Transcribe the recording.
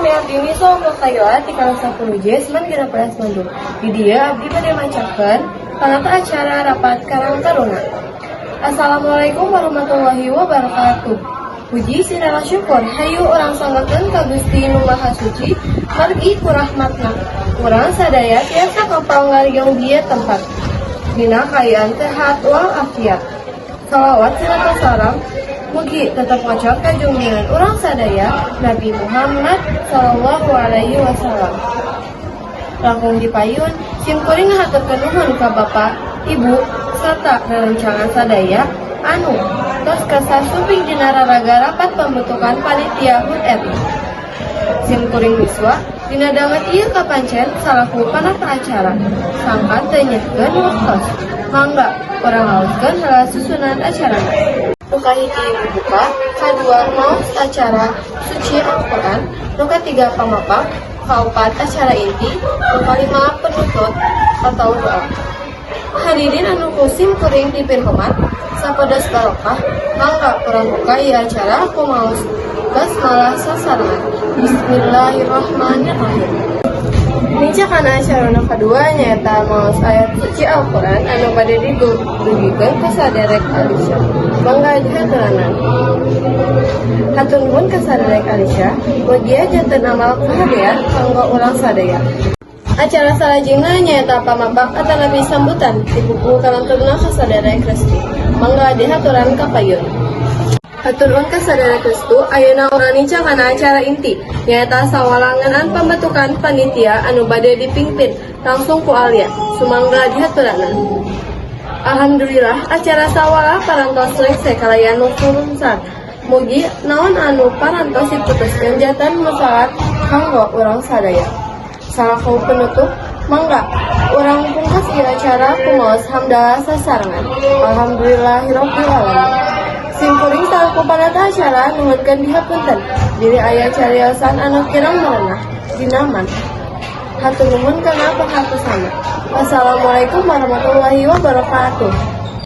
Nami abdi Nisa Umul Khaila ti kelas 10 J SMAN 16 Bandung. Di dieu abdi bade macakeun panata acara rapat Karang Taruna. Assalamualaikum warahmatullahi wabarakatuh. Puji sirana syukur hayu urang sanggakeun ka Gusti Nu Maha Suci, margi ku rahmatna urang sadaya tiasa kapal ngariung di ieu tempat dina kaayaan sehat wal afiat. Salawat serta salam mugi tetap ngocor ka junjungan urang sadaya, Nabi Muhammad Sallallahu Alaihi Wasallam. Langkung dipayun, sim kuring ngahaturkeun nuhun ka Bapak, Ibu, serta rerencangan sadaya anu tos kersa sumping dina raraga rapat pembentukan panitia HUT RI. Sim kuring Niswa dina danget ieu kapancen salaku panata acara. Sangkan teu nyieutkeun waktos. Mangga urang ngaoskeun heula susunan acarana. Nu kahiji buka, kadua maos acara suci Al-Qur'an, nu katiga pamapak, kaopat acara inti, nu kalima penutup atau doa. Hadirin anu ku sim kuring dipirhomat, sapados barokah, mangga urang buka ieu acara ku maos basmalah sasarengan. Bismillahirrahmanirrahim. Nincak kana acara nu kadua, nyaeta maos ayat suci Al-Qur'an anu bade didugikeun ku saderek Alisha. Mangga dihaturanan. Hatur nuhun ka saderek Alisha, mugia janten amal kahadean kanggo urang sadaya. Acara salajengna nyaeta pamapak atanapi sambutan ti pupuhu Karang Taruna ka saderek Restu. Mangga dihaturan ka payun. Hatur nuhun ka saderek Restu, ayeuna urang nincak kana acara inti, nyaeta sawala ngeunaan pembentukan panitia anu bade dipingpin langsung ku Alia. Sumangga dihaturanan. Alhamdulillah, acara sawala parantos rengse kalayan lungsar. Mugi naon anu parantos diputuskeun janten maslahat kanggo urang sadaya. Salaku penutup, mangga urang pungkas ieu acara ku maos hamdalah sasarengan. Alhamdulillahirabbil alamin. Sim kuring salaku panata acara nuhunkeun dihapunten bilih aya cariosan anu kirang merenah dina manah. Hatur nuhun kana perhatosana. Wassalamualaikum warahmatullahi wabarakatuh.